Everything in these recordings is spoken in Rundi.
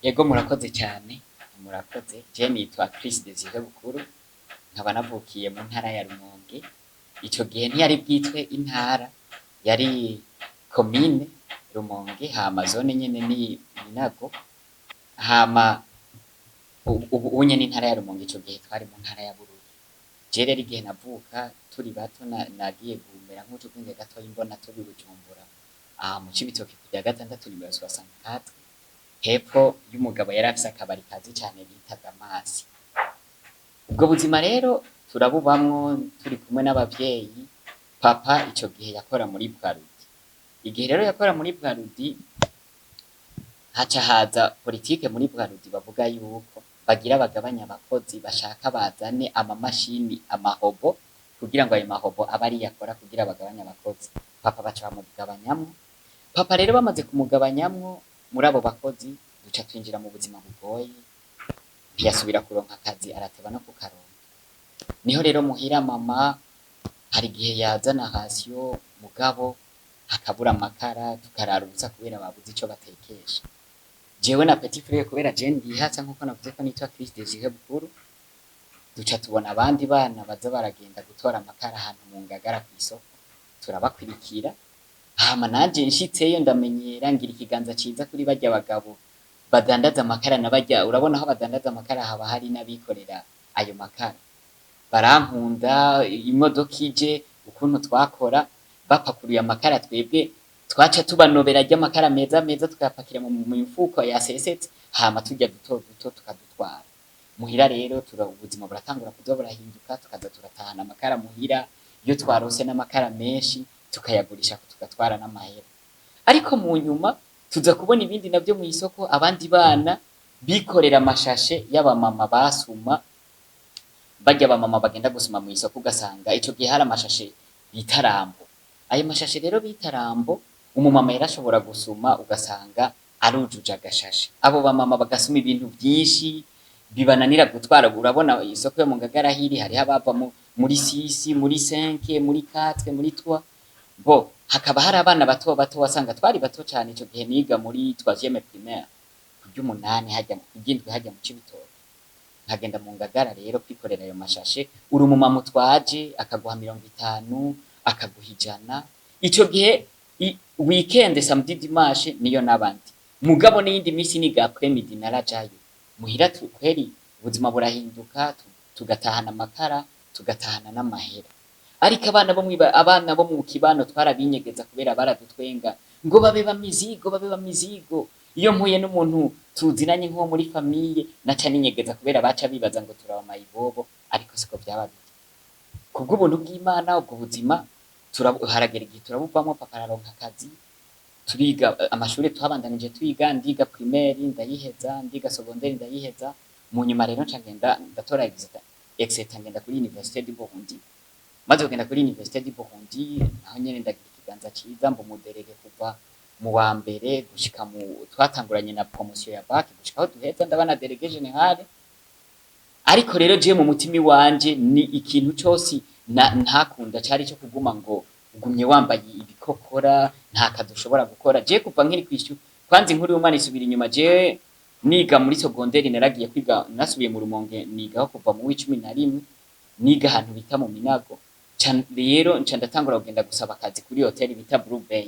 Yego, murakoze cyane, murakoze. Je nitwa Chris Desire Bukuru, nkaba navukiye mu ntara ya Rumonge. Ico gihe ntiyari bwitwe intara, yari komine Rumonge, hama zone nyene ni Minago. Hama ubu nyene intara ya Rumonge, ico gihe twari mu ntara ya Bururi. Je rero igihe navuka turi bato, nagiye kumera nk'uca ubwenge gatoyi mbona turi Bujumbura, aha mu Cibitoke ku rya gatandatu nimero 64, hepfo y'umugabo yari afise akabari kazi cane bita Damasi. Ubwo buzima rero turabubamwo turi kumwe n'abavyeyi. Papa ico gihe yakora muri Brarudi. Igihe rero yakora muri Brarudi, haca haza politike muri Brarudi bavuga yuko bagira bagabanya abakozi, bashaka bazane amamashini, ama robots, kugira ngo ayo ma robots abe ariyo akora kugira bagabanye abakozi. Papa baca bamugabanyamwo. Papa rero bamaze kumugabanyamwo muri abo bakozi, duca twinjira mu buzima bugoye. Ntiyasubira kuronka akazi, arateba no kukaronka. Niho rero muhira mama hari igihe yazana ration, mugabo hakabura amakara, tukarara ubusa kubera babuze ico batekesha. Jewe na petit frère, kubera je ndihatsa nkuko navuze ko nitwa Chris Desire Bukuru, duca tubona abandi bana baza baragenda gutora amakara ahantu mu Ngagara kw'isoko, turabakwirikira. Hama nanje nshitseyo ndamenyera, ngira ikiganza ciza kuri barya bagabo badandaza amakara na barya. Urabona aho badandaza amakara haba hari n'abikorera ayo makara, barankunda. Imodoka ije, ukuntu twakora, bapakuruye amakara, twebwe twaca tubanobera arya amakara meza meza, tukayapakira mu mifuko yasesetse, hama turya duto duto tukadutwara muhira. Rero ubuzima buratangura kuza burahinduka, tukaza turatahana amakara muhira. Iyo twarose n'amakara menshi tukayagurisha, tugatwara n'amahera. Ariko mu nyuma tuza kubona ibindi navyo mw'isoko, abandi bana bikorera amashashe y'abamama basuma, barya abamama bagenda gusuma mw'isoko. Ugasanga ico gihe hari amashashe bita Rambo. Ayo mashashe rero bita Rambo, umumama yarashobora gusuma ugasanga arujuje agashashe. Abo bamama bagasuma ibintu vyinshi bibananira gutwara. Urabona isoko yo mu Ngagara hiri, hariho abava muri six, muri cinq, muri quatre, muri trois. Bo hakaba hari abana bato bato, wasanga twari bato cane. Ico gihe niga muri troisième primaire, kury'umunani hajya kury'indwi hajya mu Cibitoke. Nkagenda mu Ngagara rero kwikorera ayo mashashe. Uri umumama utwaje, akaguha 50, akaguha 100. Ico gihe weekend, samedi, dimanche niyo n'abandi, mugabo n'iyindi misi niga après-midi narajayo muhira. Kweri ubuzima burahinduka, tugatahana amakara, tugatahana n'amahera. Ariko abana bo mu kibano twarabinyegeza kubera baradutwenga ngo babe bamizigo, babe bamizigo. Iyo mpuye n'umuntu tuzinanye nko muri famille, naca ninyegeza kubera baca bibaza ngo turaba mayibobo, ariko siko vyaba biri. Kubw'ubuntu bw'Imana, ubwo buzima haragera igihe turabuvamwo. Papa araronka akazi, turiga amashuri, twabandanije twiga. Ndiga primaire ndayiheza, ndiga secondaire ndayiheza. Mu nyuma rero nca ngenda ndatora exetat, ngenda kuri Université du Burundi. Maze kugenda kuri Université du Burundi, naho nyene ndagira ikiganza ciza, mba umu délégué kuva mu wa mbere gushika mu twatanguranye na promotion ya bac gushika aho duheza, ndaba na délégué général. Ariko rero je mu mutima iwanje ni ikintu cose ntakunda cari co kuguma ngo ugumye wambaye ibikokora, nta kazi ushobora gukora. Je kuva nkiri kw'ishure, kwanza inkuru y'umwana isubira inyuma, je niga muri secondaire naragiye kwiga, nasubiye mu Rumonge nigaho kuva mu w'11, niga ahantu bita mu Minago. Rero nca ndatangura kugenda gusaba akazi kuri hoteli bita Blue Bay.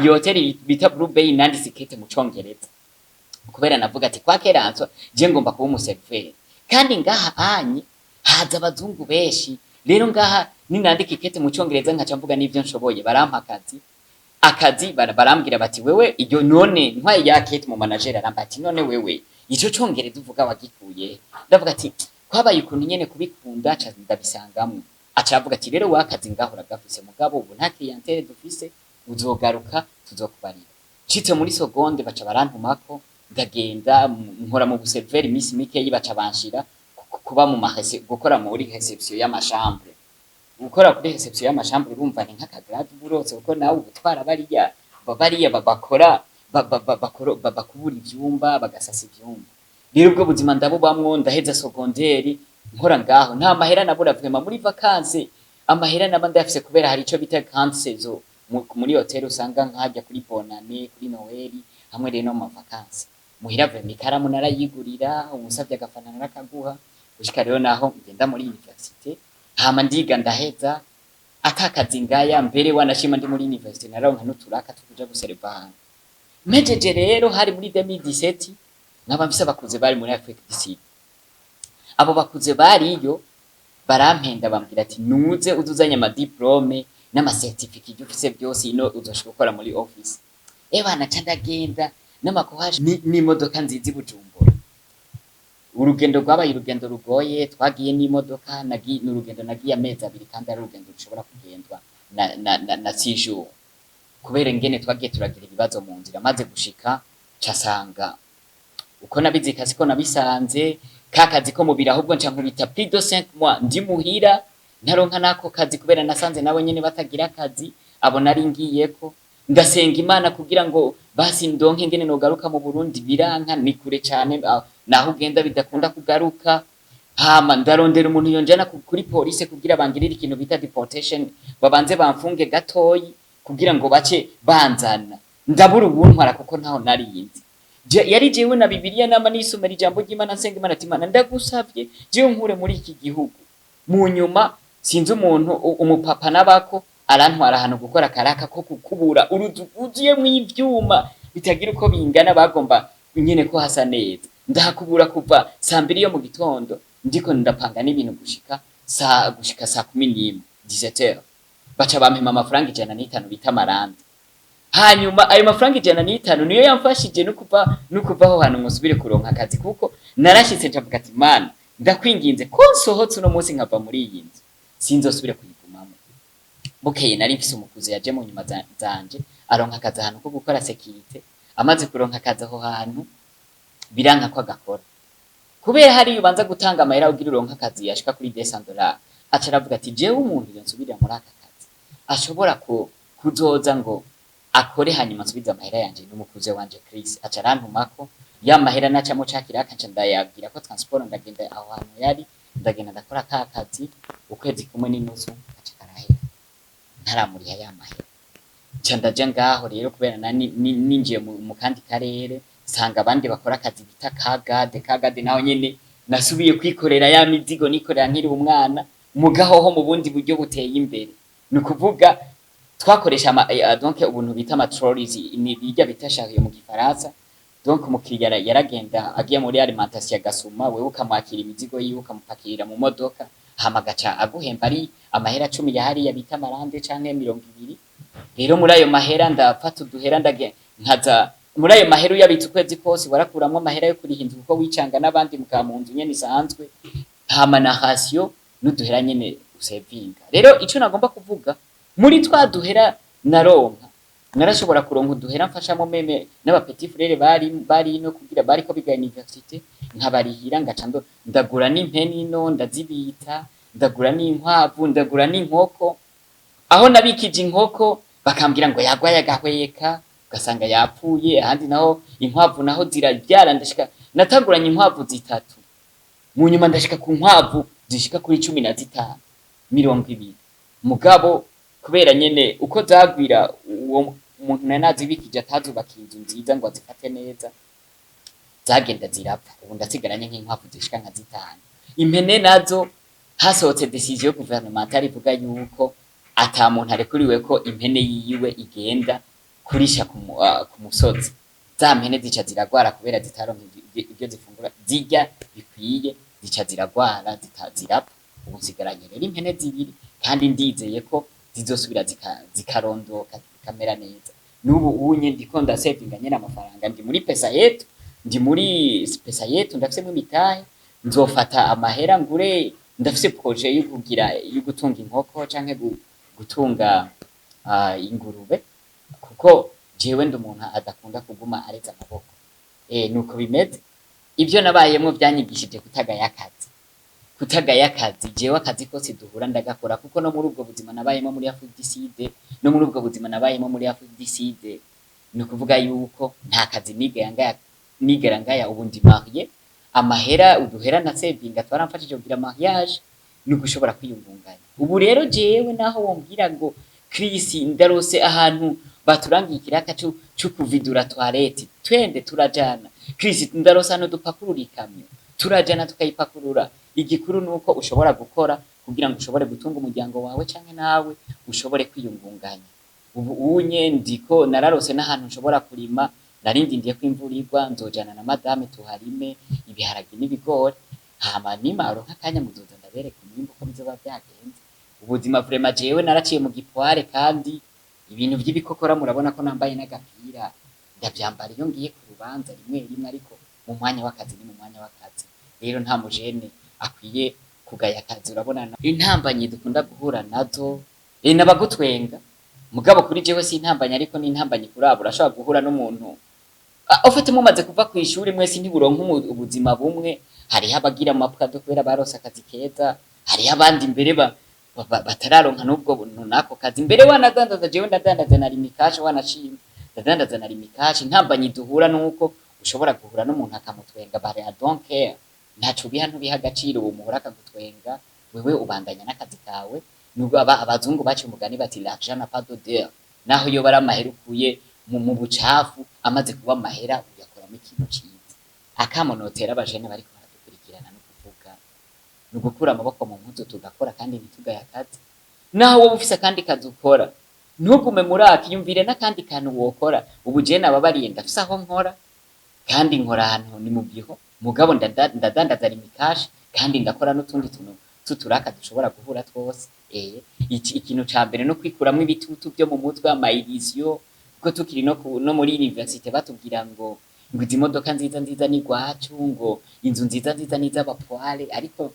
Iyo hoteli bita Blue Bay, nanditse ikete mu Congereza kubera navuga ati kwa keranso je ngomba kuba umu serveur, kandi ngaha anye haza abazungu benshi. Rero ngaha ninandika ikete mu Congereza nkaca mvuga n'ivyo nshoboye, barampa akazi. Akazi barambwira bati: "Wewe iryo none ntwaye ya kete mu manager." Aramba ati: "None wewe ico Congereza uvuga wagikuye?" Ndavuga ati kwabaye ukuntu nyene kubikunda, ca ndabisangamwo. Aca avuga ati: "Rero wakazi ngaho uragafise, mugabo ubu nta clientèle dufise, uzogaruka tuzokubarira." Nshitse muri seconde baca barantumako, ndagenda nkora mu bu serveur iminsi mikeyi, baca banshira kuba mu gukora muri réception y'ama chambres. Gukora kuri réception y'ama chambres, urumva ni nk'aka grade uba urose, kuko nawe ubutwara bariya bakora bakubura ivyumba, bagasasa ivyumba. Rero ubwo buzima ndabubamwo, ndaheza secondaire nkora ngaho. Nta mahera nabura vraiment. Muri vacances amahera naba ndayafise, kubera hari ico bita grande saison muri hotel, usanga nkajya kuri Bonane, kuri Noel, hamwe rero no mu vacances. Muhira vraiment ikaramu narayigurira, uwunsavye agafana narakaguha, gushika rero naho ngenda muri université. Hama ndiga, ndaheza, ata kazi ngaya. Mbere wanashima ndi muri université nararonka n'uturaka two kuja guserva ahantu. Mpejeje rero, hari muri 2017, nkaba mfise abakuze bari muri Afrique du Sud. Abo bakuze bariyo barampenda, bambwira ati: "Nuze uzuzanye ama diplômes n'ama certificats, ivyo ufise byose, ino uzoshobora gukora muri office." Ebana, ca ndagenda n'amakohaje n'imodoka nziza i Bujumbura. Urugendo rwabaye urugendo rugoye, twagiye n'imodoka, ni urugendo nagiye amezi 2, kandi ari urugendo rushobora kugendwa na 6 jours, kubera ingene twagiye turagira ibibazo mu nzira. Maze gushika, casanga uko nabizika siko nabisanze. Ka kazi ko mubiri, ahubwo nca nkubita plus de 5 mois ndi muhira, ntaronka nako kazi, kubera nasanze nabo nyene batagira akazi abo nari ngiyeko. Ndasenga Imana kugira ngo basi ndonke ingene nogaruka mu Burundi, biranka, ni kure cane, naho ugenda bidakunda kugaruka. Hama ndarondera umuntu yonjana kuri polisi kugira bangirire ikintu bita deportation, babanze bamfunge gatoyi kugira ngo bace banzana. Ndabura ubuntwara kuko ntaho narinzi. Yari jewe na Bibiliya, nama nisomera ijambo ry'Imana, nsenga Imana ati: "Imana, ndagusavye, jewe nkure muri iki gihugu." Mu nyuma sinzi umuntu, umupapa nabako arantwara ahantu gukora akaraka ko kukubura uruzu rwuzuyemwo ivyuma bitagira uko bingana, bagomba nyene ko hasa neza. Ndahakubura kuva saa 2 yo mu gitondo, ndiko ndapanga n'ibintu, gushika saa 11, 17h. Baca bampema amafaranga 105 bita amarandi. Hanyuma ayo mafaranga 105 niyo yamfashije no kuva aho hantu ngo nsubire kuronka akazi, kuko narashitse ncavuga ati: "Mana, ndakwinginze, ko nsohotse uno munsi nkava muri iyi nzu, sinzosubire kuyigumamo." Bukeye nari mfise umukuzi yaje mu nyuma zanje, aronka akazi ahantu ko gukora sécurité. Amaze kuronka akazi aho hantu, biranka ko agakora, kubera hariya ubanza gutanga amahera kugira uronke akazi yashika kuri $200. Aca aravuga ati: "Jewe umuntu yonsubirira muri aka kazi, ashobora kuzoza ngo akore, hanyuma nsubize amahera yanje, n'umukuze wanje Chris." Aca arantumako ya mahera, nacamo ca kiraka, nca ndayagira ko transport, ndagenda aho hantu yari, ndagenda ndakora ka kazi ukwezi kumwe n'inusu, gaca karahera ntaramuriha ya mahera. Nca ndaja ngaho rero, kubera ninjiye mu kandi karere, nsanga abandi bakora akazi bita kagade. Kagade naho nyene nasubiye kwikorera ya mizigo nikorera nkiri umwana, mugahoho mu bundi buryo buteye imbere. Ni ukuvuga twakoresha donc ubuntu bita ama trolleys, ni birya bita chariot mu gifaransa. Donc umukiriya yaragenda agiye muri alimentation agasuma, wewe ukamwakira imizigo yiwe, ukamupakirira mu modoka, hama agaca aguhemba ari amahera 10 ya hariya bita amarande, canke 20. Rero muri ayo mahera ndafata uduhera, ndage nkaza muri ayo mahera uyabitse ukwezi kose, warakuramwo amahera yo kuriha inzu, kuko wicanga n'abandi mukaba mu nzu nyene isanzwe, hama na ration n'uduhera nyene usevinga. Rero ico nagomba kuvuga, muri twa duhera naronka, narashobora kuronka uduhera mfashamo même n'aba petits frères bari ino, kugira bariko biga université, nkabarihira, ngaca ndagura n'impene ino ndazibita, ndagura n'inkwavu, ndagura n'inkoko. Aho nabikije inkoko bakambwira ngo yagwaye agahweka, ugasanga yapfuye. Ahandi naho inkwavu naho ziravyara, ndashika natanguranye inkwavu zitatu, mu nyuma ndashika ku nkwavu zishika kuri 15, 20. Mugabo kubera nyene uko zagwira, uwo umuntu nari nazibikije atazubakiye inzu nziza ngo azifate neza, zagenda zirapfa. Ubu ndasigaranye nk'inkwavu zishika nka zitanu. Impene nazo, hasohotse décision gouvernementale ivuga yuko ata muntu arekuriwe ko impene yiwe igenda kurisha ku musozi. Za mpene zica ziragwara, kubera zitaronka ivyo zifungura, zirya bikwiye, zica ziragwara, zirapfa. Ubu nsigaranye rero impene zibiri, kandi ndizeye ko zizosubira zikarondoka, zikamera neza. N'ubu unye ndiko ndasevinga nyene amafaranga, ndi muri Pesa Yetu, ndi muri Pesa Yetu, ndafisemo imitahe. Nzofata amahera ngure, ndafise projet yo kugira, yo gutunga inkoko canke gutunga ingurube, kuko jewe ndi umuntu adakunda kuguma areze amaboko. Nuko bimeze. Ibyo nabayemwo vyanyigishije kutagaya akazi, kutagaya akazi. Jewe akazi kose duhura ndagakora, kuko no muri ubwo buzima nabayemo muri Afrique du Sud, no muri ubwo buzima nabayemo muri Afrique du Sud, ni ukuvuga yuko nta kazi nigera ngaya, nigera ngaya. Ubu ndi marié, amahera uduhera na sevinga twaramfashije kugira mariage ni ugushobora kwiyungunganya. Ubu rero jewe naho wombwira ngo: "Chris, ndarose ahantu Baturangiye ikiraka co kuvidura toilette, twende turajana. Chris, ndarosa no dupakurura ikamyo, turajana tukayipakurura. Igikuru nuko ushobora gukora kugira ngo ushobore gutunga umuryango wawe canke nawe ushobore kwiyungunganya. Ubu unye ndiko nararose n'ahantu nshobora kurima. Narindindiye ko imvura igwa, nzojana na madame tuharime ibiharage n'ibigori. Hama nimaronka akanya muzoza ndabereka umwimbu uko bizoba vyagenze. Ubuzima vraiment, jewe naraciye mu gipoire, kandi ibintu vy'ibikokora murabona ko nambaye n'agapira, ndavyambara iyo ngiye ku rubanza rimwe rimwe, ariko mu mwanya w'akazi ni mu mwanya w'akazi. Rero nta mujene akwiye kugaya akazi. Urabona intambanyi dukunda guhura nazo, n'abagutwenga. Mugabo kuri jewe si intambanyi, ariko ni intambanyi kuri abo. Urashobora guhura n'umuntu, ufite mumaze kuva kw'ishuri mwese, ntiburonka ubuzima bumwe. Hariho abagira amapwado kubera barose akazi keza, hariho abandi mbere batararonka n'ubwo n'ako kazi. Mbere wanadandaza, jewe ndadandaza na Lumicash, wanashima ndadandaza na Lumicash. Intambanyi duhura nuko ushobora guhura n'umuntu akamutwenga, bare I don't care, ntaco ubiha, ntubiha agaciro. Uwo muhura akagutwenga, wewe ubandanya n'akazi kawe. Nubwo abazungu baciye umugani bati: "L'argent n'a pas d'odeur." Naho yoba ari amahera ukuye mu bucafu, amaze kuba amahera uyakoramo ikintu ciza. Akamo notera abajene bariko baradukurikirana no kuvuga ni ugukura amaboko mu mpuzu tugakora, kandi ntitugaye akazi. Naho wowe ufise akandi kazi ukora, ntugume muri aka, iyumvire n'akandi kantu wokora. Ubu je nababariye, ndafise aho nkora, kandi nkora ahantu ni mu giho, mugabo ndadandaza Lumicash, kandi ndakora n'utundi tuntu tuturaka dushobora guhura twose. Ikintu ca mbere no kwikuramwo ibitutu vyo mu mutwe, ama illusions, kuko tukiri no muri université batubwira ngo izi modoka nziza nziza ni gwacu, ngo inzu nziza nziza ni iz'abapoire. Ariko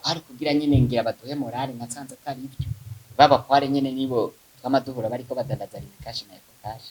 kwari kugira nyene ngira baduhe morale, nasanze atari ivyo. Babapoire nyene nibo twama duhura bariko badandaza Lumicash na Ecocash.